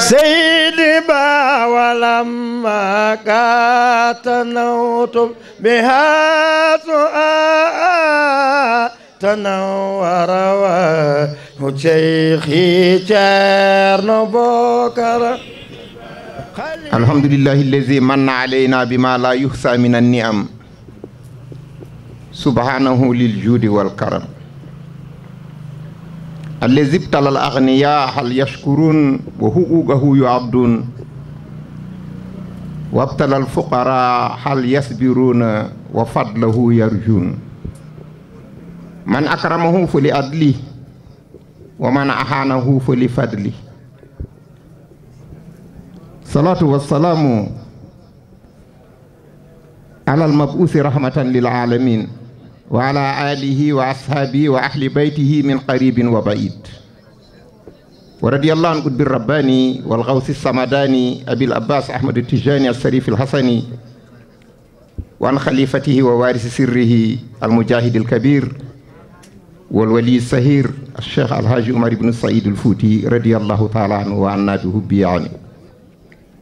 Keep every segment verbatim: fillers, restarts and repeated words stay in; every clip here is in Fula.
Seydi Ba, walamma ka tanawtum biha su'a tanawwara wa hu Cheikhi Ceerno Bokar. الحمد لله الذي من علينا بما لا يحصى من النعم. سبحانه للجود والكرم. الذي ابتلى الأغنياء هل يشكرون وحقوقه يعدون. وابتلى الفقراء هل يصبرون وفضله يرجون. من أكرمه فلعدله ومن أهانه فلفضله. الصلاة والسلام على المبعوث رحمة للعالمين وعلى آله وأصحابه وأهل بيته من قريب وبعيد. ورضي الله عن قطب الرباني والغوث السمداني أبي العباس أحمد التجاني الشريف الحسني وعن خليفته ووارث سره المجاهد الكبير والولي الصغير الشيخ الحاج عمر بن سعيد الفوتي رضي الله تعالى عنه وعنا بحبه آمين.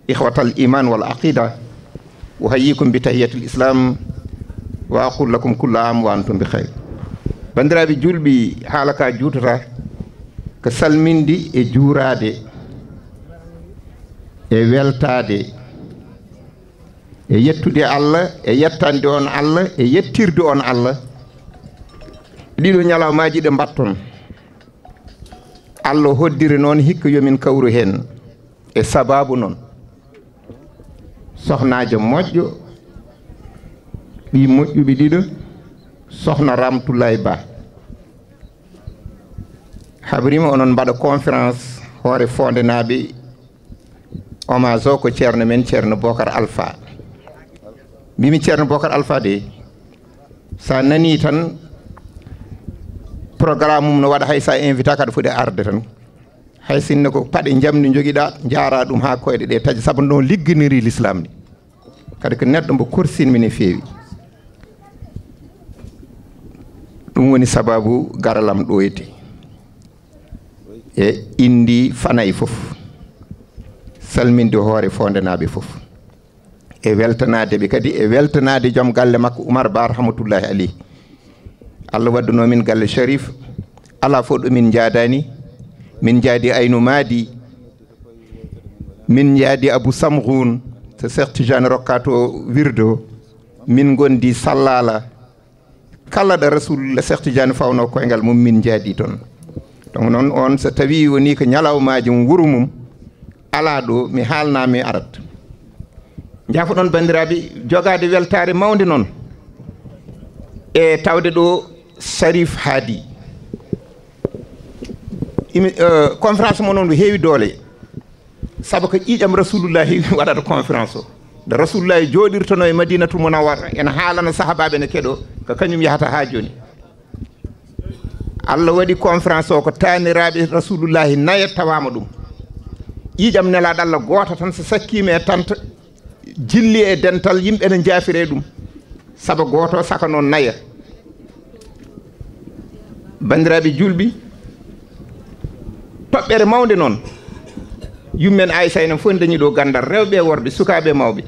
إخوة الإيمان والعقيدة، أحييكم بتحية الإسلام وأقول لكم كل عام وأنتم بخير. Banndiraaɓe juulɓe, haala ka juutata ko salminde e juuraade e weltaade e yettude Allah e yettande on Allah e yettirde on Allah. Ɗiɗo ñalawmaaji ɗe mbatton, Allah hoddiri noon hikka yo min kawru heen. E sabaabu noon, sohnaajo moƴƴo, ɓii moƴƴuɓe ɗiɗo, sohna Ramtullaay Ba, habriima onon mbaɗa conférence hoore Foondenaaɓe, hommage o ko ceerno men, ceerno Bokar Alpha. Mbimi ceerno Bokar Alpha de, sa nani tan programme mum no waɗa, hay sa invita kaɗa foti arde tan. Hay sinno ko paɗe njamndi njogiɗa, jaara ɗum haa koyɗe ɗe taƴa, sabu no ligginiri l'islam ni. Kadi ko neɗɗo mbo korsinmi no feewi. Ɗum woni sababu garalam ɗo ete. E indi fanay fof, salminde hoore Foondenaaɓe fof. E weltanaade ɓe kadi, e weltanaade joom galle makko Oumar Ba rahmatullahi aleyh. Allah wadduno min galle Sharif, alaa fof ɗo min njaadaani. Min njaadi Aynu Maadi, min njaadi Abu Samgun, so Cheikh Tidiane rokka to wirdo, min ngondi Sallala. Kala ɗo Rasulullah Cheikh Tidiane fawno koyngal mum, min njaadi toon. Donc noon, on so tawi woni ko ñalawmaaji wuro mum, alaa ɗo mi haalna mi arat. Njaafoɗon banndiraaɓe, jogaade weltaare mawnde noon e tawde ɗo Sharif Haadi. Imi, eh, conférence mo noon no heewi doole. Sabu ko ƴiiƴam Rasulullahi waɗata conférence o. Nde Rasulullahi jooɗirtono e Madinatul Munawwara, ena haalana sahabaaɓe ene keɗo, ko kañum yahata haa jooni. Allah waɗi conférence o ko taaniraaɓe Rasulullahi nayo tawaama ɗum. Ƴiiƴam Nelaaɗo Allah gooto tan so sakkiima e tanta, jilli e dental yimɓe ene njaafira e ɗum. Sabu gooto saka noon nayo. Banndiraaɓe juulɓe, toɓɓere mawnde noon. Yummen Aïcha enen fof dañi ɗo ganndal, rewɓe e worɓe, sukaaɓe e mawɓe.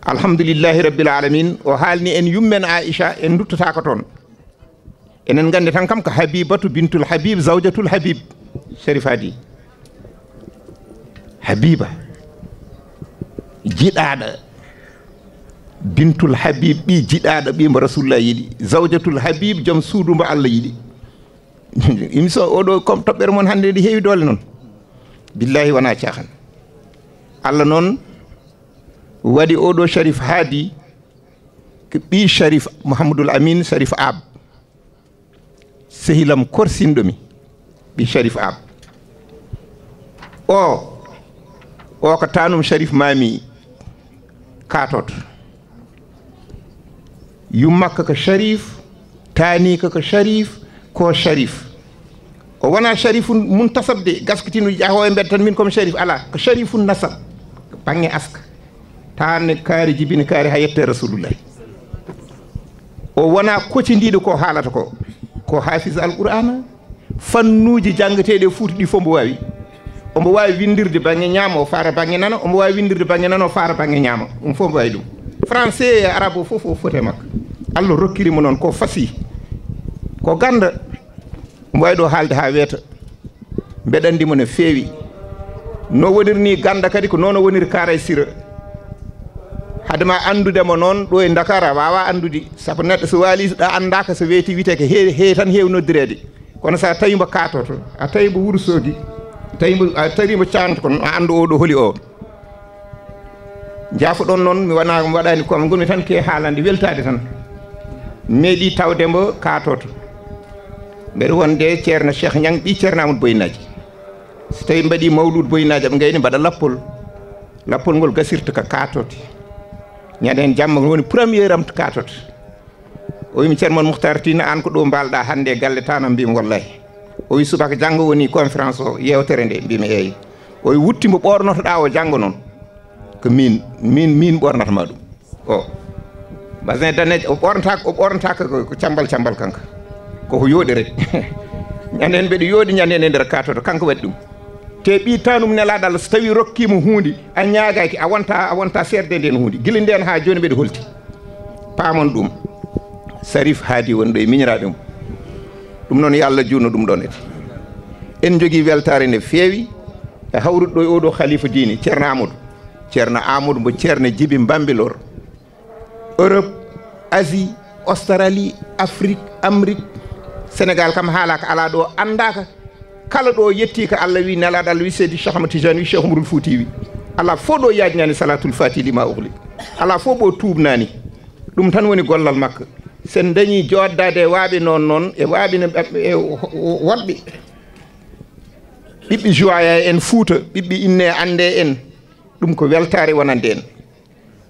Alhamdulillahi rabbil alamin, o haalni en yummen Aïcha, en duttata ko toon. Enen nganndi tan kam ko Habibatu bintul Habib, zawjatul Habib, Sharif Haadi. Habiba, jiɗaaɗo, bintul Habib, ɓii jiɗaaɗo, ɓii mo Rasulullah yiɗi, zawjatul Habib, joom suudu mbo Allah yiɗi. Émission oɗo, comme toɓɓere mon hannde ndi heewi doole noon. Billahi wona caaxaan. Allah noon waɗi oɗo Sharif Haadi ko ɓii Sharif Mouhamadul Amin Sharif Ab. Sehilam korsinɗo mi, ɓii Sharif Ab. O, o ko tanum Sharif Mami Katot. Yummakka ko Sharif, taani ko ko Sharif, ko Sharif. O wona Sharifun muntasab de, gaskitino ƴaho e mbedda tan min comme Sharif, ala, ko Sharifun nasab, bannge aska. Taanne kaari, jibini kaari, haa yette Rasulullah. O wona kocindiiɗo ko haalata ko, ko hafiz Alqur'ana, Fannuuji janngeteeɗi e Fuuta ɗi fof mbo waawi. Omo waawi winndirde bannge ñaamo, o faara bannge nano, omo waawi winndirde bannge nano, o faara bannge ñaamo. Ɗum fof mbo waawi ɗum. Français e arabe o fof, o foti e makko. Allah rokkiri mo noon ko fasi, ko gannda. Omo waawi ɗo haalde haa weeta. Mbeɗa anndi mo no feewi. No woniri ni gannda kadi ko noon o woniri Kaara e Sira. Hade ma anndude mo noon ɗo e Ndakaaru a waawaa anndude. Sabu neɗɗo so waali ɗo anndaaka, so weeti wiyetee ko heewi, heewi tan heewi noddireede. Kono so a tawi mbo Kaatoto, a tawi mbo Wuro Soogi, a tawi mbo, a tawi mbo Caanto, kono a anndu oɗo holi o. Njaafoɗon noon, mi wona, mi waɗaani ko am, ngonmi tan ke haalande, weltaade tan. Mi meeɗi tawde mbo Kaatoto. Mbeɗa wonde Ceerno Cheikh Niang, ɓii Ceerno Amadou Boyinaaji. So tawi mbaɗi mawluud Boyinaaji, aɓe ngayni mbaɗa lappol. Lappol ngol gasirta ka Kaatoto. Ñande heen jamma woni premier am to Kaatoto. O wiimi, "Ceerno Mouhtar Tine, aan ko ɗo mbalɗa hannde e galle tanam?" Mbimi, "Wallahi." O wi, "Subaka janngo woni conférence o, yewtere nde?" Mbimi, "Eeyi." O wi, "Wutti mbo ɓornotoɗa o janngo noon, ko min, min, min ɓornata ma ɗum." O basin de neige, o ɓornata, o ɓornata ko, ko, ko cambal, cambal kanko. Koko yooɗi rek. Ñande heen mbeɗa yooɗi, ñande heen e nder Kaatoto, kanko waɗi ɗum. Te ɓii tanum nelaaɗo Allah, so tawi rokkiima huunde, a ñaagaaki, a wonta, a wonta seerde ndeen huunde. Gila ndeen haa jooni mbeɗa holti. Paamon ɗum. Sarif haadi woni ɗo e miñiraaɓe mum. Ɗum noon, yo Allah juutnu ɗum ɗoon ete. En njogii weltaare nde feewi e hawrude ɗo e oɗo khalifa diine, Ceerno Amadou. Ceerno Amadou mbo Ceerno Jibi Mbambilor. Europe, Asie, Australie, Afrique, Amérique, Sénégal kam haalaaka, alaa ɗo anndaaka. Kala ɗo yetti ko Allah wi, nelaaɗo Allah wi, Seydi Cheikh Ahmad Tidiane wi, Cheikh Oumarul Fouti wi. Alaa fof ɗo yaajnaani Salatul Fati lima ughliq. Alaa fof ɗo tuubnaani. Ɗum tan woni gollal makko. Sen dañi jooɗdaade e waaɓe noon, noon, e waaɓe ne, e woɗɓe. Ɓiɓɓe Joya en Fuuta, ɓiɓɓe inne annde en. Ɗum ko weltaare wonande en.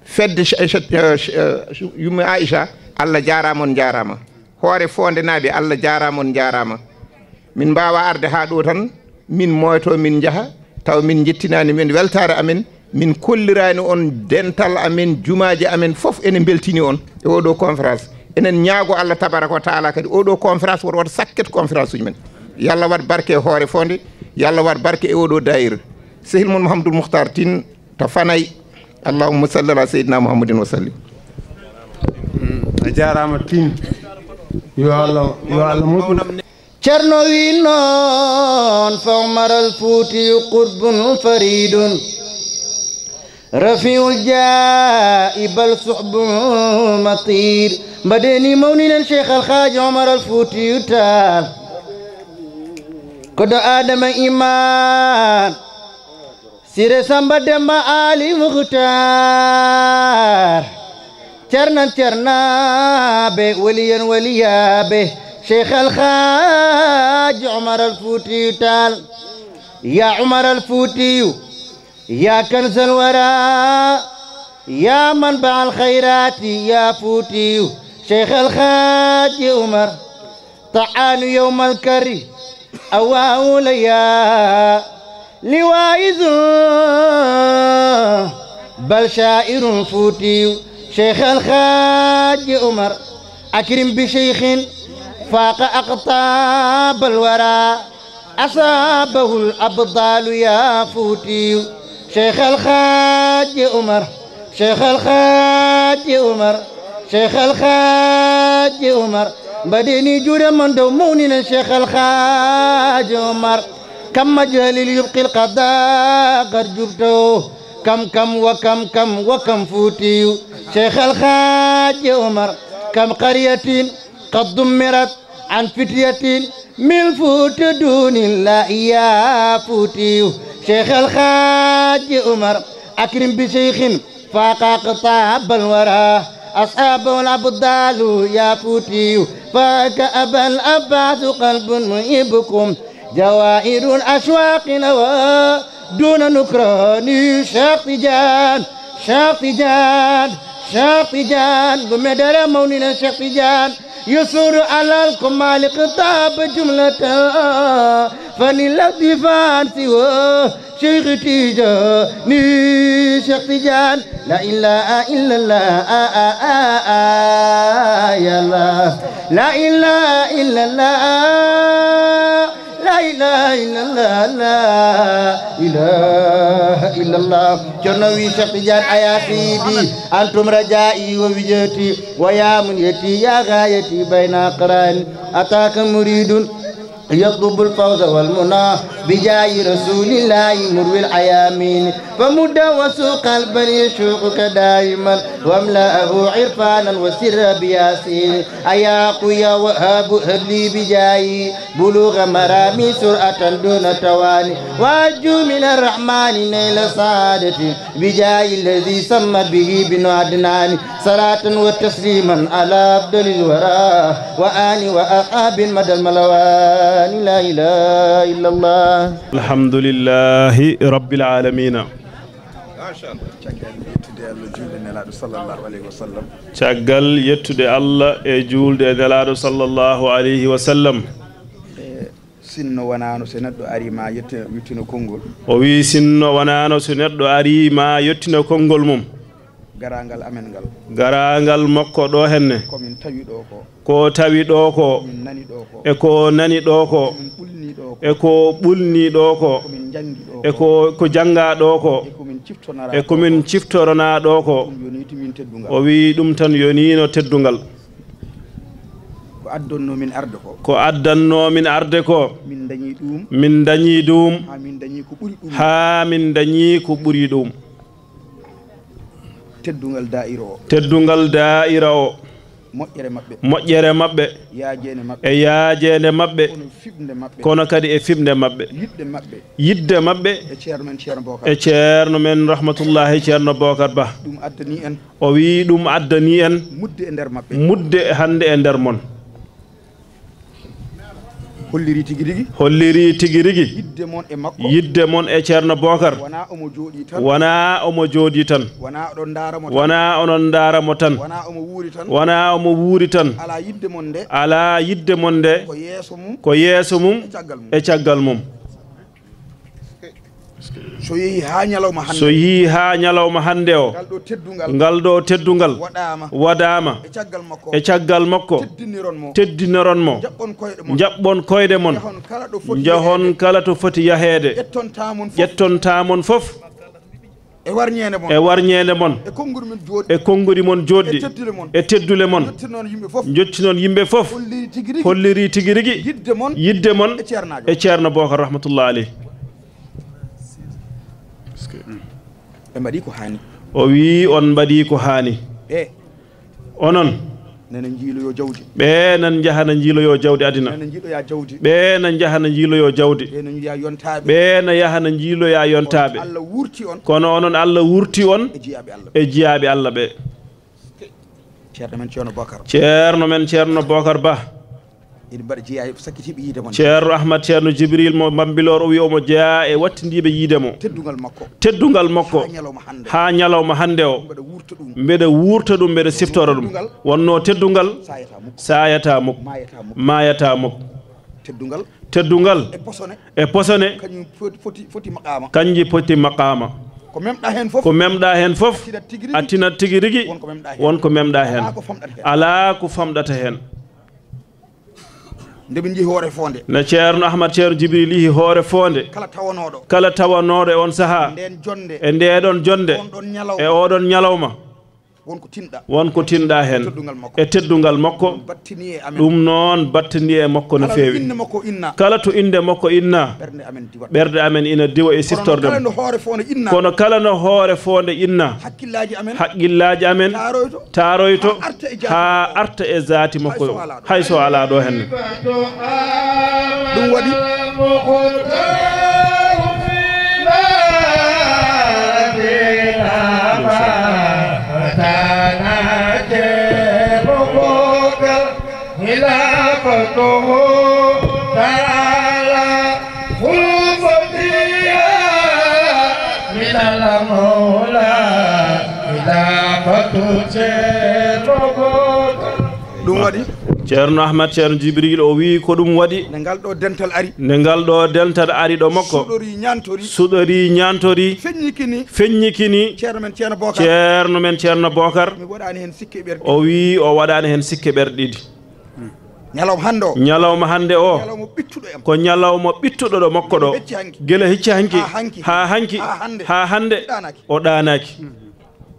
Fedde Ch-, Ch-, eh, Ch-, eh, Yumma Aisha, Allah jaaraama, on njaaraama. Hoore Foonde naaɓe, Allah jaaraama, on njaaraama. Min mbaawa arde haa ɗo tan, min mooyto, min njaha, taw min njettinaani min weltaare amen, min kolliraani on dental amen, jumaaji amen fof ene mbeltini on e oɗo conférence. Enen ñaago Allah tabaraka wa taala kadi oɗo conférence woto waɗ sakket conférence uji men. Yo Allah waɗ barke e Hoore Foonde, yo Allah waɗ barke e oɗo daayira. Sehil mon Mouhamadoul Mouhtar Tine, to Fanay. Allahumma salli ala sayyidina Muhammadin wa sallim. A jaaraama Tine. Yo Allah, yo Allah moƴƴu. Ceerno wi noon, fa Umar al Fuutiyu qutbun faridun, rafiul jaa'i bal suhbun matir. Mbaɗeni mawninen Cheikh Al Hadj Omar Al Fuutiyu Taal. Ko ɗo Adama Iman. Sire Samba Demba Ali Mukhtar, Cernan cernaaɓe, waliyan waliyaaɓe, Cheikh Al Hadj Omar Al Foutiyu Tall. Ya Omar Al Foutiyu, ya Kanzal Wara, ya Manba Al Khayrati, ya Foutiyu, Cheikh Al Hadj Omar. طعان يوم الكر أواه ليا لواعظ بل شاعر فوتي شيخ الخاج عمر. أكرم بشيخ فاق أقطاب الورى أصابه الأبطال يا فوتي. شيخ الخاج عمر، شيخ الخاج عمر، شيخ الخاج عمر. Mbaɗeni juuɗe mon dow mawninen Cheikh Al Hadj Omar. كم مجهل يبقي القضاء قد جبته. كم كم وكم كم وكم فوتي. شيخ الخاج عمر. كم قرية قد دمرت عن فتية من فوت دون الله يا فوتي. شيخ الخاج عمر. أكرم بشيخ فاق أقطاب الورى أصحابه الأبطال يا فوتي. فاك أبا العباس قلب محبكم جواهر الأشواق نوى دون نكران. شيخ تيجان، شيخ تيجان، شيخ تيجان. قمدر مونين شيخ تيجان. يسور على الكمال خطاب جملة. فني الذي فان سوى شيخ تيجاني شيخ تيجان. لا إله إلا الله، آه، آه، آه، آه، يا الله. لا إله إلا الله. إله إلا الله، لا إله إلا الله. Ceerno wi Cheikh Tidiane: أيا سيدي أنتم رجائي ووجهتي، ويا منيتي يا غايتي بين أقران. أتاك مريد يطلب الفوز والمنى، بجاه رسول الله مروي الأيامين. فمد وسوق قلبا يشوقك دائما، واملأه عرفانا وسرا بياسين. أيا قوي يا وهاب هب لي بجاهي بلوغ مرامي سرعة دون تواني، وأرجو من الرحمن نيل سعادتي بجاه الذي سمى به بن عدنان. صلاة وتسليما على أفضل الورى وآل وأصحاب مدى الملوان. لا إله إلا الله. الحمد لله رب العالمين. Caggal yettude Allah, juulde e Nelaaɗo sallallahu alayhi wa sallam. Caggal yettude Allah e juulde e Nelaaɗo sallallahu alayhi wa sallam. E sinno wanaano so neɗɗo ari ma yette-, yettina konngol. O wi sinno wanaano so neɗɗo ari ma yettina konngol mum. Garaangal amen ngal. Garaangal makko ɗo henne. Ko min tawi ɗo ko. Ko tawi ɗo ko. Ko min nani ɗo ko. E ko nani ɗo ko. Ko min ɓulni ɗo ko. E ko ɓulni ɗo ko. Ko min njanngi ɗo ko. E ko, ko jannga ɗo ko. E ko min ciftonora. E ko min ciftorona ɗo ko. Ɗum yoni timin teddungal. O wi ɗum tan yonino teddungal. Ko addonno min arde ko. Ko addanno min arde ko. Min dañi ɗum. Min dañi ɗum. Haa min dañi ko ɓuri ɗum. Haa min dañi ko ɓuri ɗum. Teddungal daa'ira o. Teddungal daa'ira o. Moƴƴere maɓɓe. Moƴƴere maɓɓe. Yaajeende maɓɓe. E yaajeende maɓɓe. Kono fiɓnde maɓɓe. Kono kadi e fiɓnde maɓɓe. Yiɗde maɓɓe. Yiɗde maɓɓe. E Ceerno men Ceerno Bookar. E Ceerno men rahmatullahi Ceerno Bookar Ba. Ɗum addani en. O wi ɗum addani en. Mudde e nder maɓɓe. Mudde hannde e nder mon. Holliri tigi rigi. Holliri tigi rigi. Yiɗde mon e makko. Yiɗde mon e Ceerno Bookar. Wonaa omo jooɗii tan. Wonaa omo jooɗii tan. Wonaa oɗon ndaara mo tan. Wonaa onon ndaara mo tan. Wonaa omo wuuri tan. Wonaa omo wuuri tan. Alaa yiɗde mon nde. Alaa yiɗde mon nde. Ko yeeso mum. Ko yeeso mum. E caggal mum. E caggal mum. So yehi haa ñalawma hannde. So yehi haa ñalawma hannde o. Ngal ɗo teddungal. Ngal ɗo teddungal. Waɗaama. Waɗaama. E caggal makko. E caggal makko. Teddiniron mo. Teddiniron mo. Njaɓɓon koyɗe mon. Njaɓɓon koyɗe mon. Njahon kala ɗo foti. Njahon yaheede. Kala to foti yaheede. Ƴetton taamon fof. Ƴetton taamon fof. E warñeende mon. E warñeende mon. E konngudi mon jooɗɗi. E konngudi mon jooɗɗi. E teddule mon. E teddule mon. Njottinon yimɓe fof. Njottinon yimɓe fof. Holliri tigi rigi. Holliri tigi rigi. Yiɗde mon. Yiɗde mon. E Ceernaajo. E Ceerno Bookar rahmatullahi alayhi. Ɓe mbaɗi ko haani. O wi on mbaɗi ko haani. E. Onon. Nana njiiloyo jawdi. Ɓe nan njahana njiiloyo jawdi adina. Nana njiiloya jawdi. Ɓe nan njahana njiiloyo jawdi. Ɓe no njiya yontaaɓe. Ɓe na yahana njiiloya yontaaɓe. Kono Allah wurti on. Kono onon Allah wurti on. E jiyaaɓe Allah. E jiyaaɓe Allah ɓe. Ceerno men Ceerno Bookar. Ceerno men Ceerno Bookar Ba. Ina mbaɗa jeyaa e sakkitiiɓe yiide mon. Ceerno Ahmad Ceerno Jibril mo Bambilor o wi omo jeyaa e wattindiiɓe yiide mo. Teddungal makko. Teddungal makko. Haa ñalawma hannde. Haa ñalawma hannde o. Mbeɗa wuurta ɗum. Mbeɗa wuurta ɗum, mbeɗa siftora ɗum. Teddungal. Wonno teddungal. Saayata mukko. Saayata mukko. Maayata mukko. Maayata mukko. Teddungal. Teddungal. E posone. E posone. Kañum foti, foti, foti maqaama. Kanji poti maqaama. Ko memɗa heen fof. Ko memɗa heen fof. A tinat tigi rigi. A tinat tigi rigi. Won ko memɗa heen. Won ko memɗa heen. Alaa ko famɗata heen. Alaa ko famɗata heen. Nde min njehi Hoore Foonde. No Ceerno Ahmad Ceerno Jibril yehi Hoore Foonde. Kala tawanooɗo. Kala tawanooɗo e on sahaa. Ndeen jonnde. E ndee ɗoon jonnde. On ɗoon ñalawma. E oo ɗoon ñalawma. Won ko tinɗa. Won ko tinɗa heen. Teddungal makko. E teddungal makko. Ɗum battini e amen. Ɗum noon battini e makko no feewi. Kala to innde makko inna. Kala to innde makko inna. Ɓernde amen diwa. Ɓernde amen ina diwa e siftorde mum. Kono kala no Hoore Foonde inna. Kono kala no Hoore Foonde inna. Hakkillaaji amen. Hakkillaaji amen. Taaroyto. Taaroyto. Haa arta e jaati makko. Haa arta e zaati makko. Hay so alaa ɗo. Hay so alaa ɗo henne. Ɗum waɗi. Ɗum waɗi. Ceerno Ahmad Ceerno Jibril o wii ko ɗum waɗi. Nde ngal ɗo dental ari. Nde ngal ɗo dental ari ɗo makko. Suɗori ñaantori. Suɗori ñaantori. Feññikini. Feññikini. Ceerno men Ceerno Bookar. Ceerno men Ceerno Bookar. Mi waɗaani heen sikke ɓerɗe. O wii o waɗaani heen sikke ɓerɗe ɗiɗi. Ñalawma hannde o. Ñalawma hannde o. Ñalawma ɓittuɗo e am. Ko ñalawma ɓittuɗo ɗo makko ɗo. Hecci hanki. Gila hecci hanki. Haa hanki. Haa hanki. Haa hannde. Haa hannde. Ɗaanaaki. O ɗaanaaki.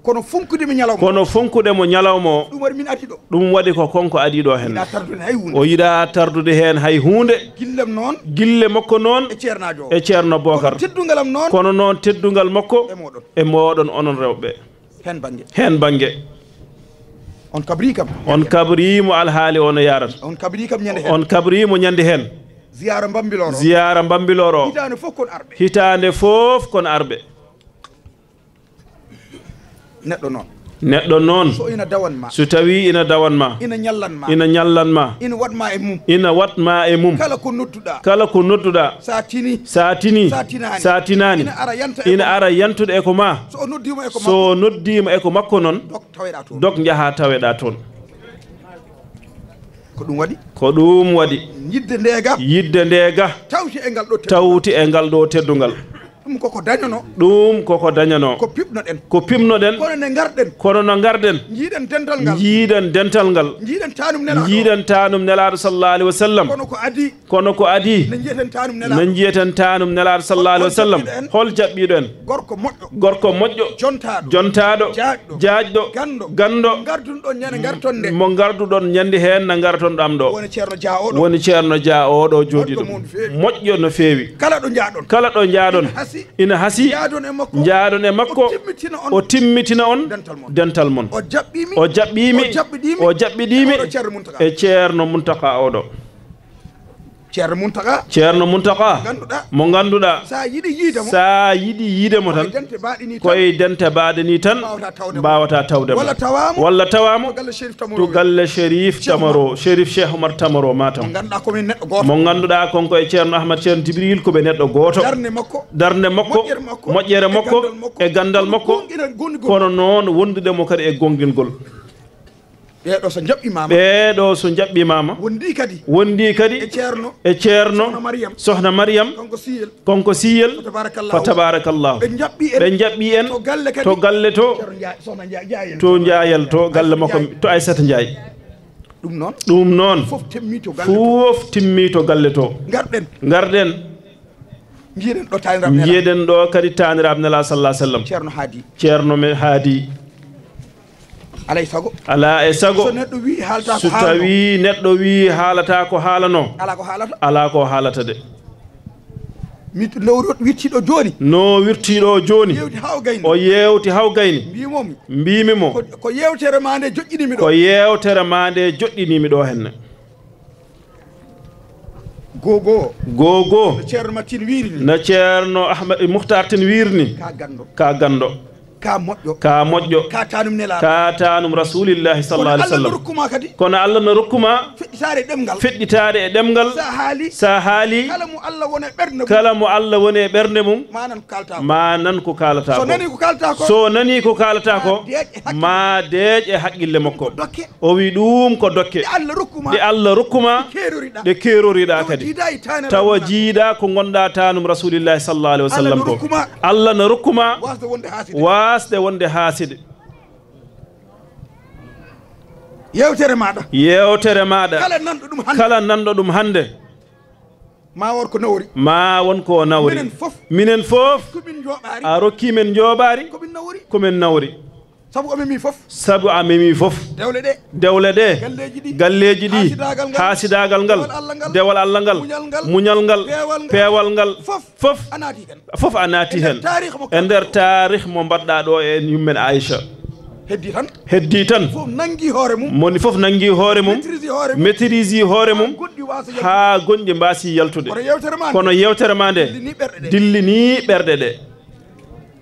Kono fonkude mi ñalawma. Kono fonkude mo ñalawma o. Ɗum waɗi min adii ɗo. Ɗum waɗi ko kanko adii ɗo heen. Yiɗaa tardude hay huunde. O yiɗaa tardude heen hay huunde. Gillem noon. Gille makko noon. E ceernaajo o. E ceerno Bookar. Kono teddungal am noon. Kono noon teddungal makko. E mooɗon. E mooɗon onon rewɓe. Heen bannge. Heen bannge. On kabrii kam. On kabrii mo alhaali o no yaarata. On kabrii kam ñande heen. On kabrii mo ñande heen. Ziyaara Mbambilor o. Ziyaara Mbambilor o. Hitaande fof kon arɓe. Hitaande fof kon arɓe. Neɗɗo noon. Neɗɗo noon. So ina dawan ma. So tawii ina dawan ma. Ina ñallan ma. Ina ñallan ma. Ina waɗ ma e mum. Ina waɗ ma e mum. Kala ko nodduɗaa. Kala ko nodduɗaa. Sa tini. Sa tini. Sa tinaani. Sa tinaani. Ina ara yanta e ko ma. Ina ara yantude e ko ma. So o noddiima e ko makko. So o noddiima e ko makko noon. Dok taweɗaa toon. Dok njahaa taweɗaa toon. Ko ɗum waɗi. Ko ɗum waɗi. Yidde ndee ga. Yidde ndee ga. Tawti e ngal ɗo teddungal. Tawti e ngal ɗo teddungal. Ɗum koko dañanoo. Ɗum koko dañanoo. Ko piɓnoɗen. Ko piɓnoɗen. Kono ne ngarɗen. Kono no ngarɗen. Njiiɗen dental ngal. Njiiɗen dental ngal. Njiiɗen taanum nelaaɗo. Njiiɗen taanum nelaaɗo sallallahu alaihi wa sallam. Kono ko adii. Kono ko adii. Ne njiyaten taanum nelaaɗo. Ne njiyaten taanum nelaaɗo sallallahu alaihi wa sallam. Hol jaɓɓiiɗo en? Hol jaɓɓiiɗo en? Gorko moƴƴo. Gorko moƴƴo. Jontaaɗo. Jontaaɗo. Jaajɗo. Jaajɗo. Ganndo. Ganndo. Mo ngarduɗon ñande ngarton nde. Mo ngarduɗon ñande heen na ngarton ɗam ɗo. Woni Ceerno Dia oɗo. Woni Ceerno Dia oɗo jooɗii ɗum. Moƴƴo mo no feewi. Moƴƴo no feewi. Kala ɗo njaaɗon. Kala ɗo njaaɗon. Ina hasii. Ina hasii. Njaaɗon e makko. Njaaɗon e makko. O timmitina on. O timmitina on. Dental mon. Dental mon. O jaɓɓii mi. O jaɓɓii mi. O jaɓɓiɗii mi. O jaɓɓiɗii mi. E oɗo Ceerno Muntaga. E Ceerno Muntaga oɗo. Ceerno Muntaga. Ceerno Muntaga. Mo ngannduɗaa. Mo ngannduɗaa. Sa yiɗi yiide mo. Sa yiɗi yiide mo tan. Ko e dente baaɗe ni tan. Ko e dente baaɗe ni tan. Mbaawata tawde mo. Mbaawata tawde mo. Walla tawaama. Walla tawaama. To galle Cherif Tamaro. To galle Cherif Tamaro. Cherif Cheikh Omar Tamaro Matam. Mo ngannduɗaa ko men neɗɗo gooto. Mo ngannduɗaa kon ko e Ceerno Ahmad Ceerno Jibril ko ɓe neɗɗo gooto. Darnde makko. Darnde makko. Moƴƴere makko. Moƴƴere makko. E ganndal makko. E ganndal makko. Kono ko gonɗi gonɗi. Kono noon wondude mo kadi e gonngingol. Ɓeeɗo so njaɓɓimaama. Ɓeeɗo so njaɓɓimaama. Wondi kadi. Wondi kadi. E Ceerno. E Ceerno. Sohna Mariam. Sohna Mariam. Kanko Siyel. Kanko Siyel. Fa tabarakallahu. Fa tabarakallahu. Ɓe njaɓɓi en. Ɓe njaɓɓi en. To galle kadi. To galle to. Ceerno Njaay, Sohna Njaay, Njaayel. To Njaayel to, galle makko, Njaay. To Aysata Njaay. Ɗum noon. Ɗum noon. Fof timmi to galle to. Fof timmi to galle to. Ngarɗen. Ngarɗen. Njiiɗen ɗo taaniraaɓe Nelaaɗo. Njiiɗen ɗo kadi taaniraaɓe Nelaaɗo sallallahu alaihi wa sallam. Ceerno Haadi. Ceerno men Haadi. Alaa e sago. Alaa e sago. So neɗɗo wii haalata ko haalano. So tawii neɗɗo wii haalata ko haalano. Alaa ko haalata. Alaa ko haalata de. Mi no wirti ɗo jooni. No wirti ɗo jooni. Yeewti haa o gayni. O yeewti haa o gayni. Mbiimi mo. Mbiimi mo. Ko, ko yeewtere ma nde joƴƴinimi ɗo. Ko yeewtere ma nde joƴƴinimi ɗo henne. Gogo. Gogo. No Ceerno Matin wiiri ni. No Ceerno Ahmed Muhtar Tin wiiri ni. Ka ganndo. Ka ganndo. Ka moƴƴo. Ka moƴƴo. Ka taanum Nelaaɗo. Ka taanum Rasulillahi sallallahu alaihi wa sallam. Kono Allah no rokku ma kadi. Kono Allah no rokku ma. Feɗɗitaade e ɗemngal. Feɗɗitaade e ɗemngal. Sa haali. Sa haali. Kala mo Allah woni e ɓernde mum. Kala mo Allah woni e ɓernde mum. Ma nan ko kaalata ko. Ma nan ko kaalata ko. So nani ko kaalata ko. So nani ko kaalata ko. Ma deeƴ e hakkille. Ma deeƴ e hakkille makko. Ko dokke. O wi ɗum ko dokke. Ɗe Allah rokku ma. Ɗe Allah rokku ma. Ɗe keeroriɗa. Ɗe keeroriɗa kadi. Tawa jiidaa e taaniraaɓe. Tawa jiidaa ko ngonɗaa taanum Rasulillahi sallallahu alaihi wa sallam ko. Allah no rokku ma. Allah no rokku ma. Waasde wonde haaside. Waasde wonde haaside. Yeewtere maaɗa. Yeewtere maaɗa. Kala nanɗo ɗum hannde. Kala nanɗo ɗum hannde. Ma won ko nawori. Ma won ko nawori. Minen fof. Minen fof. Ko min njooɓaari. A rokki men njooɓaari. Ko min nawori. Ko min nawori. Sabu a memi fof. Sabu a memi fof. Dewle ɗe. Dewle ɗe. Galleeji ɗi. Galleeji ɗi. Haasidaagal ngal. Haasidaagal ngal. Dewal Allah ngal. Dewal Allah ngal. Muñal ngal. Muñal ngal. Peewal ngal. Peewal ngal. Fof. Fof. A naati heen. Fof a naati heen. E nder taarikh mo. E nder taarikh mo mbaɗɗaa ɗo e yummen Aïcha. Heddii tan. Heddii tan. Fof nanngi hoore mum. Moni fof nanngi hoore mum. Maîtrise hoore mum. Maîtrise hoore mum. Haa goɗɗi waasa yaltude. Haa gonɗi mbaasi yaltude. Kono yeewtere ma nde. Kono yeewtere ma nde. Dillinii ɓerɗe ɗe. Dillinii ɓerɗe ɗe.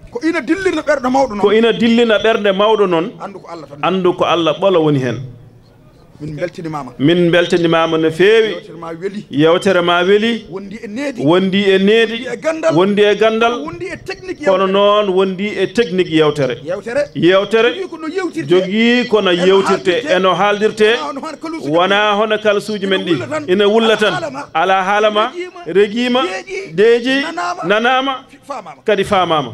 Ko ina dillina ɓerɗe mawɗo noon. Ko ina dillina ɓerɗe mawɗo noon. Anndu ko Allah tan. Anndu ko Allah ɓolo woni heen. Min mbeltanimaama. Min mbeltanimaama no feewi. Yeewtere ma weli. Yeewtere ma weli. Wondi e needi. Wondi e needi. Wondi e ganndal. Wondi e ganndal. Kono wondi e technique yeewtere. Kono noon wondi e technique yeewtere. Yeewtere. Yeewtere. Jogii ko no yeewtirte. Jogii ko no yeewtirte. E no haaldirte. E no haaldirte. Wonaa hono haalirde. Wonaa hono kalsuuji men ɗi. Ina wulla tan. Ina wulla tan. Alaa haala ma. Alaa haala ma. Regiima. Regiima. Deeƴi. Deeƴi. Nanaama. Nanaama. Faamaama. Kadi faamaama.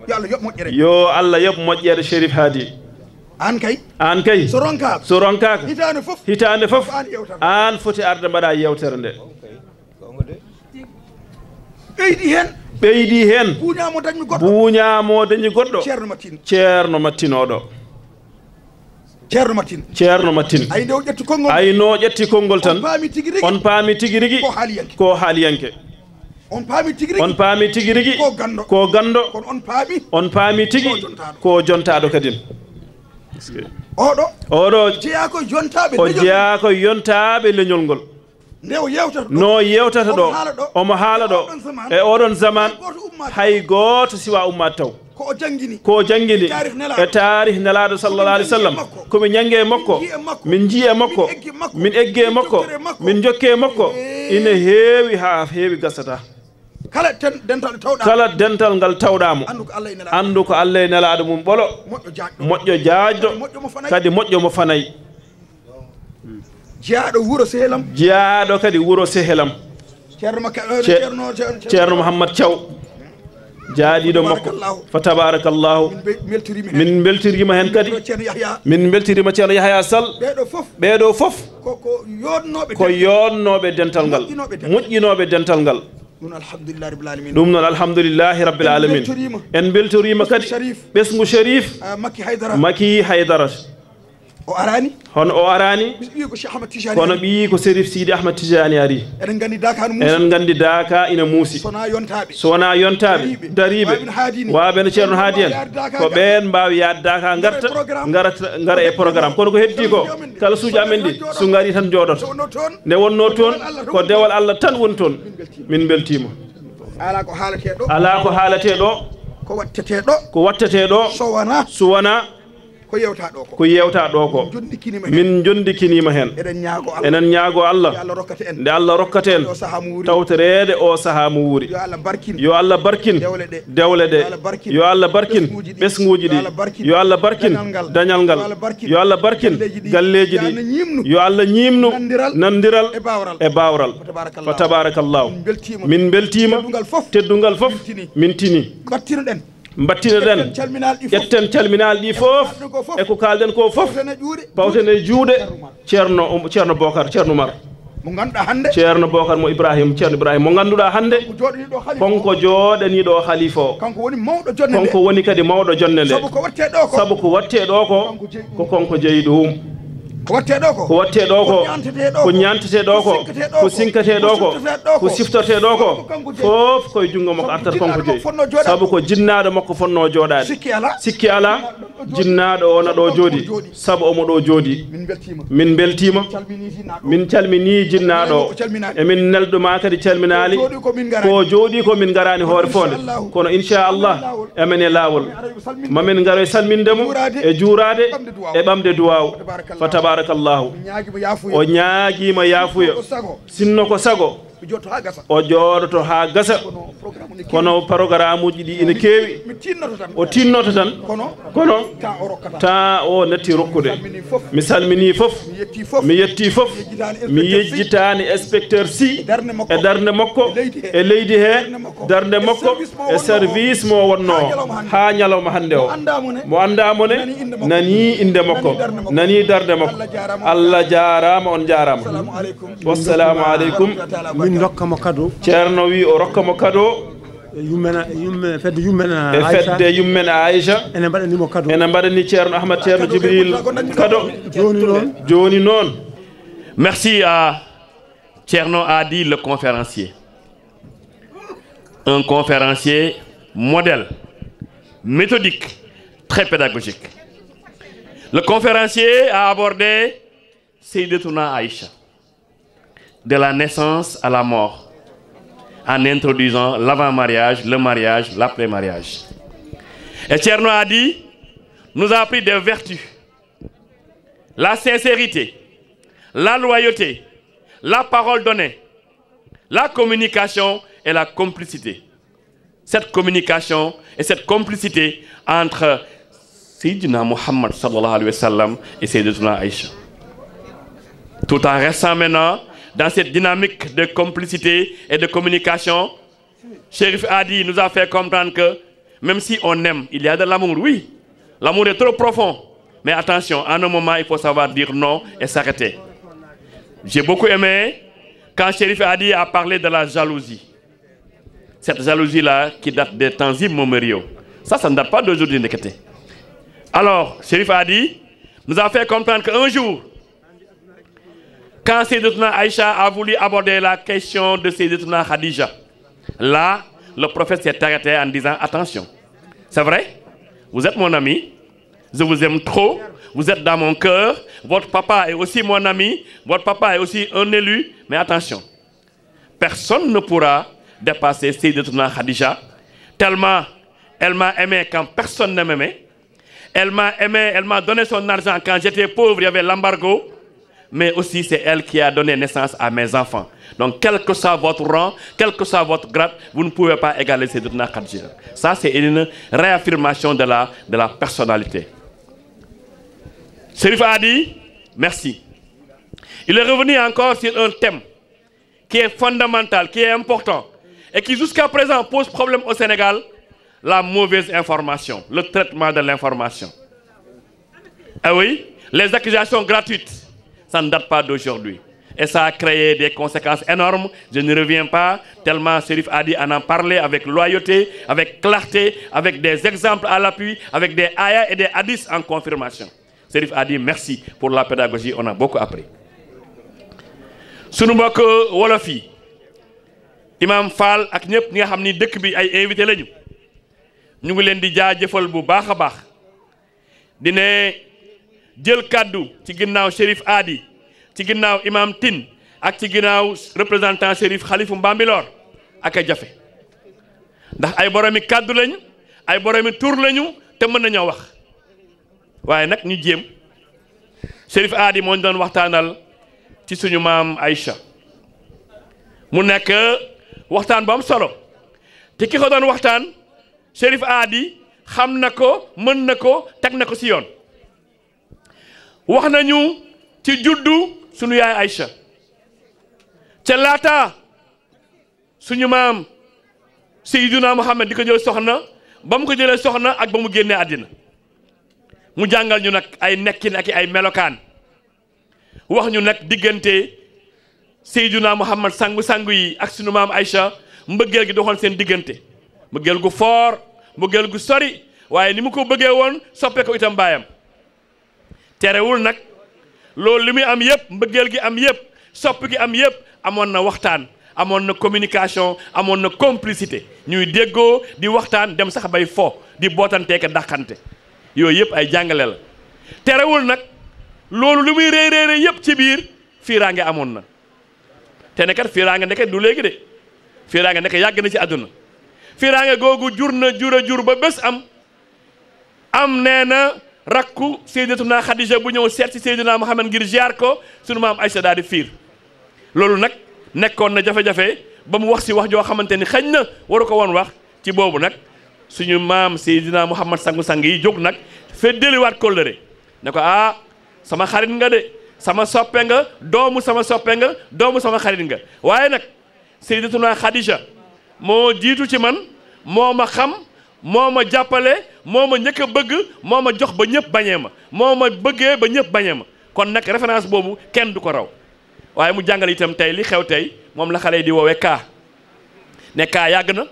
Yo Allah yoɓ moƴƴere. Yo Allah yoɓ moƴƴere Cherif Haadi. Aan kay. Aan kay. So ronkaaka. So ronkaaka. Hitaande fof. Hitaande fof. Ko aan yewtata. Aan foti arde mbaɗa yewtere nde. Ɓeydi heen. Ɓeydi heen. Buuñaa mo dañmi goɗɗo. Buuñaa mo dañi goɗɗo. Ceerno Matin. Ceerno Matin oɗo. Ceerno Matin. Ceerno Matin. Ay, nde o ƴetti konngol. Ay, no ƴetti konngol tan. On paami tigi rigi. On paami tigi rigi. Ko haaliyanke. Ko haaliyanke. On paami tigi rigi. On paami tigi rigi. Ko ganndo. Ko ganndo. Kono on paami. On paami tigi. Ko jontaaɗo. Ko jontaaɗo kadin. Oɗo. Oɗo. Jeyaa ko jontaaɓe. O leñol. Jeyaa ko yontaaɓe leñol ngol. Nde o yewtata ɗo. No yewtata ɗo. Omo haala ɗo. Omo haala ɗo. E oɗon zaman. E oɗon zaman. Hay gooto ummaata. Hay gooto siwa ummaat taw. Ko o janngini. Ko o janngini. E taarih Nelaaɗo. E taarih Nelaaɗo sallallahu alaihi wasallam. Ko mi ñannge makko. Ko mi ñannge makko. Min njiye makko. Min njiye makko. Min egge makko. Min jokkere makko. Min jokke makko. Ee. Ina heewi haa heewi gasata. Kala ten-, dental ɗo tawɗaa. Kala dental ngal tawɗaa mo. Anndu ko Allah e Nelaaɗo. Anndu ko Allah e Nelaaɗo mum ɓolo. Moƴƴo jaajɗo. Moƴƴo jaajɗo. Kadi moƴƴo mo fanay. Kadi moƴƴo mo fanay. Jeyaaɗo wuro Sehelam. Jeyaaɗo kadi wuro Sehelam. Ceerno Makka, eh, Ce-, Ceerno, Ceerno, Ceerno Ceerno Mouhammad Thiaw. Jaaɗiiɗo makko. Tabarakallahu. Fa tabarakallahu. Min be-, mbeltoriima heen. Min mbeltoriima heen kadi. Ceerno Yahya. Min mbeltoriima Ceerno Yahya Sall. Ɓeeɗo fof. Ɓeeɗo fof. Ko, ko yootnooɓe. Ko den-, yootnooɓe dental ngal. Moƴƴinooɓe dental. Moƴƴinooɓe dental ngal. Ɗum noon, alhamdulillahi rabbil alamina. Ɗum noon, alhamdulillahi rabbil alamina. En mbeltoriima. En mbeltoriima kadi. Ɓesngu Sharif. Ɓesngu Sharif. Ah, Makki Haydara. Makki Haydara. O araani. Hono o araani. Ɓiyi ko Cheikh Ahmad Tijani. Kono ari. Ɓiyi ko Serif Sidi Ahmad Tijani ari. Eɗen nganndi Daaka no muusi. Eɗen nganndi Daaka ina muusi. So wonaa yontaaɓe. So wonaa yontaaɓe. Dariiɓe. Dariiɓe. Waaɓe no Haadi ni. Waaɓe no Ceerno Haadi en. Ɓen mbaawi yahde Daaka. Ko ɓeen mbaawi yahde Daaka, ngarta, ngara e programme. Ngara e programme. Kono ko heddii ko, kala suuji amen ɗi, so ngarii tan njooɗoto. So wonnoo toon. Nde wonnoo toon, ko dewal Allah tan woni toon. Min mbeltiima. Alaa ko haaletee ɗo. Alaa ko haaletee ɗo. Ko wattetee ɗo. Ko wattetee ɗo. So wonaa. So wonaa. Ko yewtaa ɗo ko. Ko yewtaa ɗo ko. Min jonndikiniima heen. Min jonndikiniima heen. Eɗen ñaago Allah. Eɗen ñaago Allah. Yo Allah rokkata en. Nde Allah rokkata en. Yo sahaa mo wuuri. Tawtoreede o sahaa mo wuuri. Yo Allah barkin. Yo Allah barkin. Dewle ɗe. Dewle ɗe. Yo Allah barkin. Yo Allah barkin. Ɓesnguuji ɗi. Ɓesnguuji ɗi. Yo Allah barkin. Yo Allah barkin. Dañal ngal. Dañal ngal. Yo Allah barkin. Yo Allah barkin. Galleeji ɗi. Galleeji ɗi. Yo Allah ñiimnu. Yo Allah ñiimnu. Nandiral. Nandiral. E baawral. E baawral. Fa tabarakallahu. Fa tabarakallahu. Min mbeltiima. Min mbeltiima. Teddungal fof. Teddungal fof. Min tini. Min tini. Mbattinoɗen. Mbattinoɗen. Ƴetten calminaaɗi ɗi fof. Ƴetten calminaaɗi ɗi fof. E ko haalɗen ko fof. E ko kaalɗen ko fof. Pawten e juuɗe. Pawten e juuɗe. Ceerno Umar. Ceerno, um, Ceerno Bokar, Ceerno Umar. Mo ngannduɗaa hannde. Ceerno Bokar mo Ibrahim, Ceerno Ibrahim, mo ngannduɗaa hannde. Ko jooɗaniiɗo halifa. Konko jooɗaniiɗo halifa o. Kanko woni mawɗo jonnde nde. Kanko woni kadi mawɗo jonnde nde. Sabu ko waɗetee ɗo ko. Sabu ko waɗetee ɗo ko. Kanko jeyi ɗum. Ko waɗetee ɗo ko. Ko waɗetee ɗo ko. Ko ñaantetee ɗo ko. Ko ñaantetee ɗo ko. Ko sinketee ɗo ko. Ko sinketee ɗo ko. Ko siftortee ɗo ko. Fof ko kanko jeyi. Fof ko e junngo makko artata kanko jeyi. Sabu ko jinnaaɗo makko fotnoo jooɗaade. Sikki alaa. Sikki alaa. Jinnaaɗo o na ɗo jooɗi. Sabu omo ɗo jooɗi. Min mbeltiima. Min mbeltiima. Calminii jinnaaɗo. Min calminii jinnaaɗo. Calminaani. Emin neldo ma kadi calminaali. Ko jooɗi ko min ngaraani. Ko jooɗi ko min ngaraani hoore foonde. Inchallahu. Kono inchallah. Emin e laawol. Mamin ngaroy salminde mo e juuraade e ɓamde duwaaw. Fa tabarakallahu. O ñaagiima yaafuya. Sinno ko sago. O jooɗoto haa gasa. O jooɗoto haa gasa. Kono programme uji ɗi ina keewi. O tinnoto tan. Kono temps o natti rokkude. Mi salminii fof. Mi yettii fof. Mi yejjitaani inspecteur Sy e darnde makko e leydi he. Darnde makko e service mo wonnoo haa ñalawma hannde o. Mo anndaa mo ne, nanii innde makko, nanii darnde makko. Allah jaaraama, on njaaraama. Wassalamu aleykum. Min ndokka mo kado. Ceerno wi o rokka mo kado. E yummen, yumme, fedde yummen. E Aïcha. Fedde yummen Aïcha. Ene mbaɗani mo kado. Ene mbaɗani Ceerno Ahmad, Ceerno Jibril kado. Jooni noon. Jooni noon. Merci à Thierno Hady, le conférencier. Un conférencier modèle, méthodique, très pédagogique. Le conférencier a abordé Seydatuna Aïcha, de la naissance à la mort, en introduisant l'avant-mariage, le mariage, l'après-mariage. Et Thierno Hady nous a appris des vertus, la sincérité, la loyauté, la parole donnée, la communication et la complicité. Cette communication et cette complicité entre Sayyidina Muhammad sallallahu alayhi wa sallam et Sayyidatuna Aïcha. Tout en restant maintenant dans cette dynamique de complicité et de communication, Chérif Hady nous a fait comprendre que même si on aime, il y a de l'amour, oui. L'amour est trop profond. Mais attention, en un moment, il faut savoir dire non et s'arrêter. J'ai beaucoup aimé quand Chérif Hadi a parlé de la jalousie. Cette jalousie-là qui date des temps immémoriaux. Ça, ça ne date pas d'aujourd'hui, ndekete. Alors, Chérif Hadi nous a fait comprendre qu'un jour, quand Seydatuna Aïcha a voulu aborder la question de Seydatuna Khadija, là, le prophète s'est arrêté en disant : « Attention, c'est vrai, vous êtes mon ami, je vous aime trop, vous êtes dans mon cœur, votre papa est aussi mon ami, votre papa est aussi un élu, mais attention, personne ne pourra dépasser Seydatuna Khadija, tellement elle m'a aimé quand personne ne m'aimait. Elle m'a aimé, elle m'a donné son argent quand j'étais pauvre, il y avait l'embargo. Mais aussi, c'est elle qui a donné naissance à mes enfants. Donc, quel que soit votre rang, quel que soit votre grade, vous ne pouvez pas égaler Seydatuna Khadija. » Ça, c'est une réaffirmation de la, de la personnalité. Chérif Hadi, merci. Il est revenu encore sur un thème qui est fondamental, qui est important, et qui jusqu'à présent pose problème au Sénégal, la mauvaise information, le traitement de l'information. Ah oui, les accusations gratuites, ça ne date pas d'aujourd'hui. Et ça a créé des conséquences énormes. Je n'y reviens pas, tellement Chérif Hadi en a parlé avec loyauté, avec clarté, avec des exemples à l'appui, avec des ayats et des hadiths en confirmation. Chérif Hadi, merci pour la pédagogie, on a beaucoup appris. Sunu mbokk wolof yi, Imam Fall ak ñëpp ñi nga xam ni dëkk bi ay invité lañu, ñu ngi leen di jaajëfal bu baax a baax. Di ne jël kàddu ci ginnaaw Chérif Hadi, ci ginnaaw Imam Tine ak ci ginnaaw représentant Chérif Khalifa Mbambilor, ak a jafe, ndax ay boromi kàddu lañu, ay boromi tur lañu, te mën nañoo wax. Waaye nag, ñu jéem. Chérif Hadi moo ñu doon waxtaanal ci suñu maam Aïcha. Mu nekk waxtaan bu am solo. Te ki ko doon waxtaan, Chérif Hadi xam na ko, mën na ko, teg na ko ci yoon. Wax nañu ci juddu suñu yaay Aïcha. Ca laata suñu maam Seydina Muhammad di ko jël soxna, ba mu ko jëlee soxna ak ba mu génnee àddina. Mu jàngal ñu nag ay nekkin ak ay melokaan. Wax ñu nag diggante Seydina Muhammad, sangu-sangu yi, ak suñu maam Aïcha, mbëggeel gi doxoon seen diggante. Mbëggeel gu foor, mbëggeel gu sori, waaye ni mu ko bëggee woon, soppe ko itam baayam. Terewul nag, loolu li muy am yépp, mbëggeel gi am yépp, sopp gi am yépp, amoon na waxtaan, amoon na communication, amoon na complicité. Ñuy déggoo, di waxtaan, dem sax bay fo, di bootante ak dàqante. Yooyu yépp ay jàngale la. Terewul nag, loolu li muy rëy, rëy, rëy yépp, ci biir, fiiraange amoon na. Te ne kat, fiiraange ndeke du léegi de. Fiiraange ndeke yàgg na ci àdduna. Fiiraange googu jur na, jur a jur, ba bés am, am, nee na, rakku Seydatuna Khadija bu ñëw seet ci Seydina Muhammad ngir ziar ko, sunu maam Aïcha daal di fiir. Loolu nag nekkoon na jafe-jafe, ba mu wax ci wax joo xamante ni xëy na waru ko woon wax. Ci boobu nag, suñu maam Seydina Muhammad, sangu-sang yi, jóg nag, feddaliwaat kóllëre, ne ko: "Ah, sama xarit nga de, sama soppe nga, doomu sama soppe nga, doomu sama xarit nga. Waaye nag, Seydatuna Khadija moo jiitu ci man, moo ma xam, moo ma jàppale, moo ma njëkk a bëgg, moo ma jox ba ñëpp bañee ma, moo ma bëggee ba ñëpp bañee ma. Kon nag, référence boobu, kenn du ko raw." Waaye mu jàngale itam tey li xew tey, moom la xale yi di woowee kaa. Ne kaa yàgg na,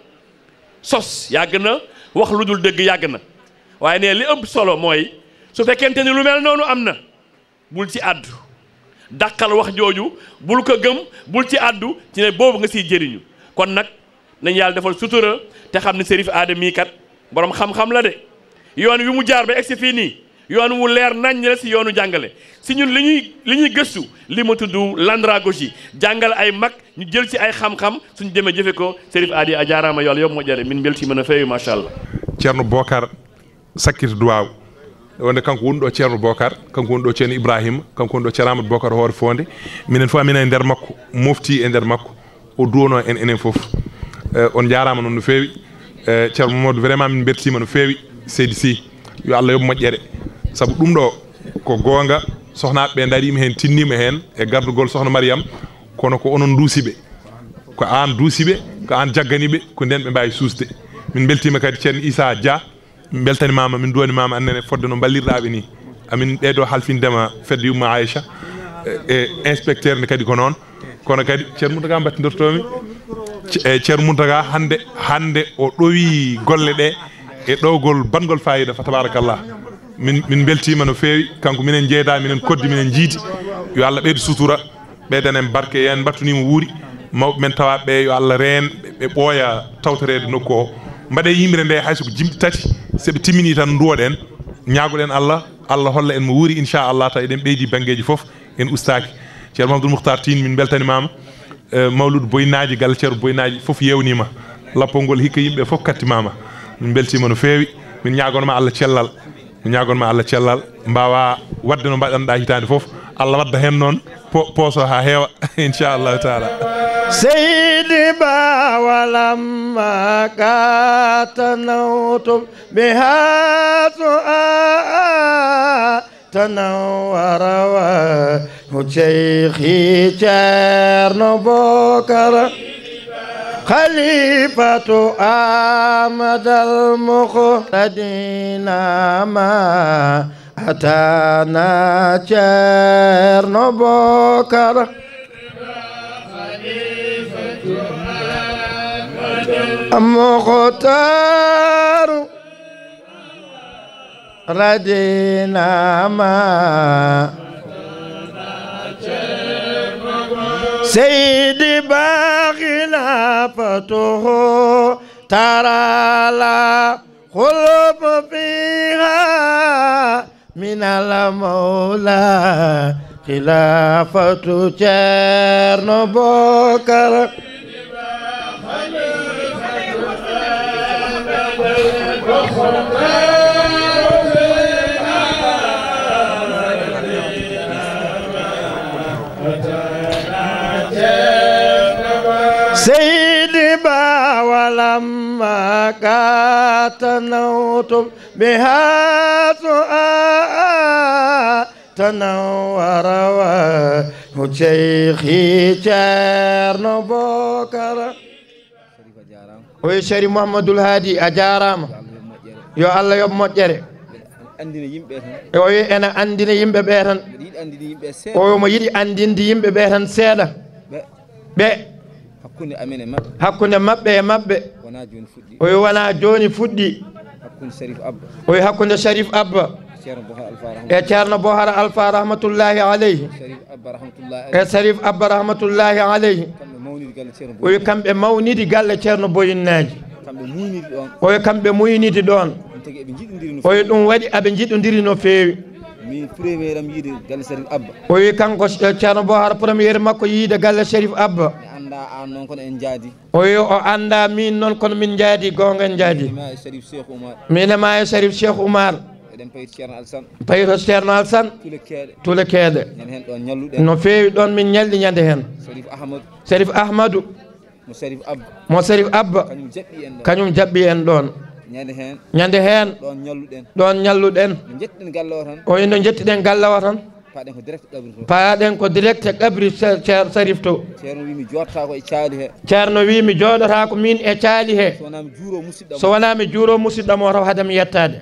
sos yàgg na, wax lu dul dëgg yàgg na. Waaye ne li ëpp solo mooy, su fekkente ni lu mel noonu am na, bul ci àddu. Dàqal wax jooju, bul ko gëm, bul ci àddu, ci ne boobu nga siy jëriñu. Kon nag, nañ Yàlla defal sutura, te xam ne Chérif Adama mii kat, boroom xam-xam la de. Yoon wi mu jaar ba egsi fii nii, yoon wu leer nañ la si yoonu jàngale. Si ñun, li ñuy, li ñuy gëstu, li ma tudd l'andragogie, jàngal ay mag, ñu jël ci ay xam-xam, suñu demee jëfe ko. Chérif Hadi, a jaaraama, yo Allah yoɓ moƴƴere. Min mbeltiima no feewi, machallah. Ceerno Bokar sakkito duwaaw. Wonde kanko woni ɗo Ceerno Bokar, kanko woni ɗo Ceerno Ibrahima, kanko woni ɗo Ceerno Amadou Bokar Hoore Foonde. Minen fof, minen e nder makko, mofti e nder makko. O duwonoo en, enen fof. Eh, on njaaraama noon no feewi. Eh, Ceerno Mamadou, vraiment, min mbeltiima no feewi, seydi Sy. Yo Allah yoɓ moƴƴere. Sabu ɗum ɗo ko goonga, sohnaaɓe ɓe ndariima heen, tinniima heen e gardugol Sohna Mariam, kono ko onon nduusi ɓe. Ko aan duusi ɓe, ko aan jaggani ɓe, ko ndeen ɓe mbaawi suusde. Min mbeltiima kadi Ceerno Issa Dia, min mbeltanimaama, min nduwanimaama aan nene fodde no mballirɗaa ɓe nii. amin ɓeydo halfindema fedde yumma Aïcha, e, e inspecteur ne kadi ko noon. Kono kadi Ceerno Mountaga mbattindirtoomi. Ce-, e, Ceerno Mountaga hannde, hannde o ɗowi golle ɗe e ɗowgol banngol faayiida, fa tabarakallah. Min, min mbeltiima no feewi, kanko minen njeyda, minen koddi, minen njiidi. Yo Allah ɓeydu sutura, ɓeydan en barke, en mbattunii mo wuuri. Mawɓe men tawaaɓe ɓe, yo Allah reen ɓe, ɓe ɓooya tawtoreede nokku o. Mbaɗe yimre nde hay so ko jimɗi tati, so ɓe timminii tan nduwoɗen, ñaagoɗen Allah, Allah holla en mo wuuri, inchallah, tawa eɗen ɓeydi banngeeji fof, en ustaaki. Ceerno Mamadou Mouhtar Tine, min mbeltanimaama. Eh, Mawludu Boynaaji, galle Ceerno Boynaaji fof yewnima. Lappol ngol hikka yimɓe fof kattimama. Min beltima no feewi. Min ñaagonma Allah cellal. Min ñaagonma Allah cellal. Mbawa wadde no mbaɗanɗa hitaande fof. Allah wadda hen noon po-, pooso ha heewa. Inchallahu taala. Seydi Ba walamma katanawtum bi hasu a tanawwara wajhu Cheikhi Ceerno Bokar, Khalifatu Ahmad al Mukhtar, dina ma atana Ceerno Bokar. Mukhtar radina ma Seydi Ba khilafatuhu tara la khulfa fiha min al mawla khilafatu Ceerno Bokar. Seydi Ba walamma katanawtum bi hasu a tanawwara wajhu Cheikhi Ceerno Bokar. O wi Sharif Mouhamadoul Hadi, a jaaraama. Yo Allah yoɓ moƴƴere. Andina yimɓe tan. O wi ena andina yimɓe ɓe tan. Mbiɗa yiɗi andinde yimɓe seeɗa. O wi mo yiɗi andinde yimɓe ɓe tan seeɗa. Ɓe. Ɓe. Hakkunde amen e maɓɓe. Hakkunde maɓɓe e maɓɓe. Wonaa jooni fuɗɗi. O wi wonaa jooni fuɗɗi. Hakkunde Sharif Abba. O wi hakkunde Sharif Abba. Ceerno Bohar Alfa Rahmatullahi. E Ceerno Bohar Alfa Rahmatullahi alayhi. Sharif Abba Rahmatullahi alayhi. E Sharif Abba Rahmatullahi alayhi. Kamɓe mawnidi galle Ceerno Boy. O wi kamɓe mawnidi galle Ceerno Boyinnaaji. Kamɓe muynidi ɗoon. O wi kamɓe muynidi ɗoon. Ɗum tagi eɓe njiɗondiri no feewi. O wi ɗum waɗi aɓe njiɗondiri no feewi. Min premier am yiide galle Sharif Abba. O wi kanko, eh, Ceerno Bohar, premier makko yiide galle Sharif Abba. Mi anndaa aan noon kono en njaadi. O wi o anndaa min noon kono min njaadi, goonga en njaadi. Min e ma e Sharif Cheikh Oumar. Min e ma e Sharif Cheikh Oumar. Eɗen payri Ceerno Alsan. Payro Ceerno Alsan. Tule keeɗe. Tule keeɗe. Ñande heen ɗoon ñalluɗen. No feewi ɗoon min ñalli ñande heen. Sharif Ahmadu. Sharif Ahmadu. Mo Sharif Abba. Mo Sharif Abba. Kañum jaɓɓi en ɗoon. Kañum jaɓɓi en ɗoon. Ñande heen. Ñande heen. Ɗoon ñalluɗen. Ɗoon ñalluɗen. No njettuɗen galle o tan. O wi no njettuɗen galle o tan. Paaɗen ko direct qabri to. Paaɗen ko direct qabri Cer-, Cer-, Sharif to. Ceerno wi mi jooɗata ko e caali he. Ceerno wi mi jooɗata ko min e caali he. So wonaa mi juuro musidɗo am. So wonaa mi juuro musidɗo am o taw hade mi yettaade.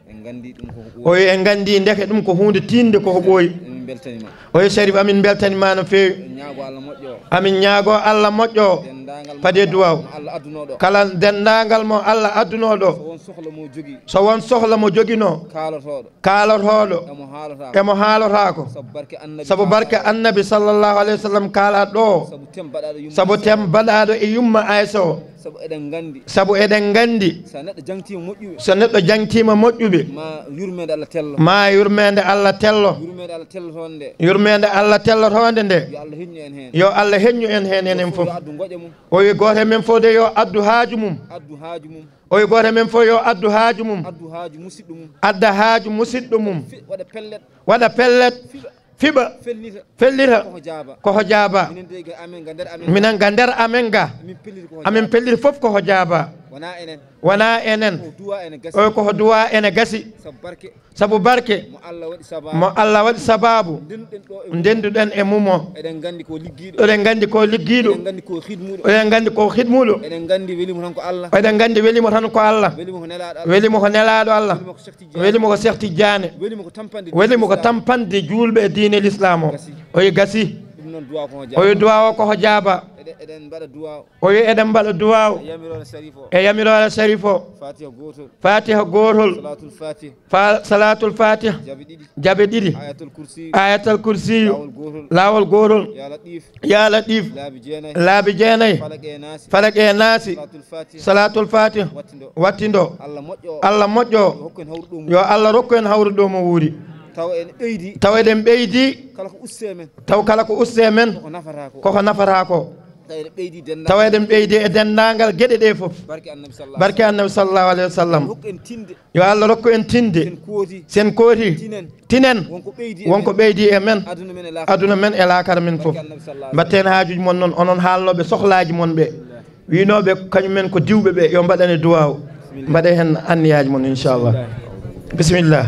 En nganndi ɗum koko ɓooyi. O wi en nganndi ndeke ɗum ko huunde tiiɗnde, koko ɓooyi. Emin mbeltani ma. O wi Sharif, amin mbeltani ma no feewi. Emin ñaago Allah moƴƴo o. Amin ñaago Allah moƴƴo o. Denndaangal mo Pade duwaaw. Mo Allah adduno ɗo. Kala denndaangal mo Allah adduno ɗo. So won sohla mo jogii. So won sohla mo joginoo. Kaalotooɗo. Kaalotooɗo. Emo haalata. Emo haalata ko. Sabu barke Annabi. Sabu barke Annabi sallallahu alayhi wa sallam kaala ɗo. Sabu tem baɗaaɗo yumma. Sabu tem baɗaaɗo e yumma Aysa o. Sabu eɗen nganndi. Sabu eɗen nganndi. So neɗɗo jaŋtiima moƴƴuɓe. So neɗɗo jaŋtiima moƴƴuɓe. Ma yurmeende Allah tello. Ma yurmeende Allah tello. Yurmeende Allah tellotoonde nde. Yurmeende Allah tellotoonde nde. Yo Allah heññu en heen. Yo Allah heññu en heen enen fof. Yo addu ngoƴa mum. O wi gooto e men fof de yo addu haaju mum. Addu haaju mum. O wi gooto e men fof yo addu haaju mum. Addu haaju musidɗo mum. Adda haaju musidɗo mum. Fi-, waɗa pellet. Waɗa pellet. Fiɓa. Fiɓa. Fellita. Fellita. Koko jaaba. Koko jaaba. Minen de ga amen, ga nder amen ga. Minen ga nder amen ga. Min pelliti koko jaaba. Amin pelliti fof koko jaaba. Wonaa enen. Wonaa enen. Ko duwaa ene gasi. Oy, ko duwaa ene gasi. Sabu barke. Sabu barke. Mo Allah waɗi sabaabu. Mo Allah waɗi sabaabu. Ndenduɗen ɗo e mum. Ndenduɗen e mum o. Eɗen nganndi ko liggiiɗo. Eɗen nganndi ko liggiiɗo. Eɗen nganndi ko hidmuɗo. Eɗen nganndi ko hidmuɗo. Eɗen nganndi weli mo tan ko Allah. Eɗen nganndi weli mo tan ko Allah. Weli mo ko nelaaɗo Allah. Weli mo ko Cheikh Tidiane. Weli mo ko Cheikh Tidiane. Weli mo ko tampande. Weli mo ko diine Islam. Tampande juulɓe e diine l'islam o. Gasi. Oy, gasi. Ɗum noon duwaa ko ho jaaba. Oy, duwaa o ko ho jaaba. Eɗen, eɗen mbaɗa duwaa o. O wi eɗen mbaɗa duwaa o. E yamiroore Sharif o. E yamiroore Sharif o. Fatiha gootol. Fatiha gootol. Salatul Fatiha. Fa-, Salatul Fatiha. Jabe ɗiɗi. Jabe ɗiɗi. Ayatul Kursi. Ayatul Kursi. Laawol gootol. Laawol gootol. Ya Latif. Ya Latif. Laabi jeenayi. Laabi jeenayi. Falaq e Naasi. Falaq e Naasi. Salatul Fatiha. Salatul Fatiha. Wattindo. Wattindo. Allah moƴƴo o. Allah moƴƴo o. Yo hokku en hawrude ɗo mo. Yo Allah rokku en hawrude ɗo mo wuuri. Tawa en ɓeydi. Tawa eɗen ɓeydi. Kala ko usti e men. Taw kala ko usti e men. Koko nafata ko. Koko nafata ko. Tawa eɗen ɓeydi denndaangal. Tawa eɗen ɓeydi e denndaangal geɗe ɗe fof. Barke Annabi sallallahu Barke Annabi sallallahu alayhi wa sallam. Hokku en tinde. Yo Allah rokku en tinde. Sen kooti. Sen kooti. Tinen. Tinen. Wonko ɓeydi e Wonko men. Ɓeydi e men. Aduna men e laakara. Aduna men e laakara men fof. Barke Annabi sallallahu alayhi wa sallam. Mbatten haajuuji mon noon, onon haalnooɓe sohlaaji mon ɓe. Wiynooɓe kañum en ko diwɓe ɓe, yo mbaɗane duwaaw. Bismillah. Mbaɗe heen anniyaaji mon, inchallah. Bismillah.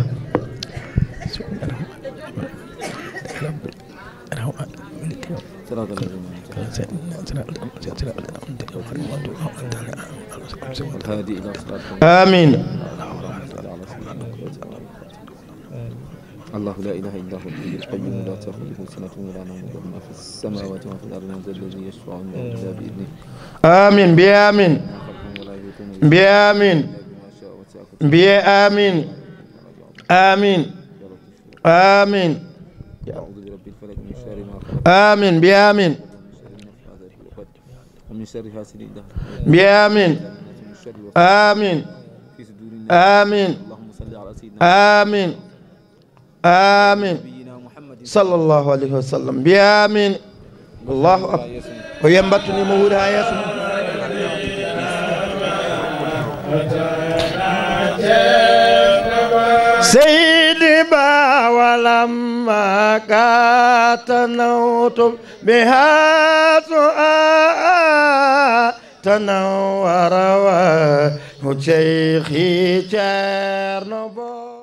آمين. الله لا إله إلا هو الحي القيوم لا تأخذه سنة ولا نوم له ما في السماوات وما في الأرض من ذا الذي يشفع عنده إلا بإذنه. آمين. Mbiye amin. Mbiye amin. Mbiye amin. Amin. Amin. أعوذ برب الفلق من شر ما خلق. Amin. Mbiye amin. ومن شر حاسد إذا حسد. Mbiye amin. ومن شر وسواس Amin. في صدور الناس. Amin. اللهم صل على سيدنا Amin. Amin. نبينا محمد. Sallallahu alayhi wa sallam. Mbiye amin. Allahu akbar. O wiya mbattunii mo wuuri haa yeeso mum. Seydi Ba walamma ka tanawtum bi haa so a tanawara wa hu Seydi Ceerno Bo.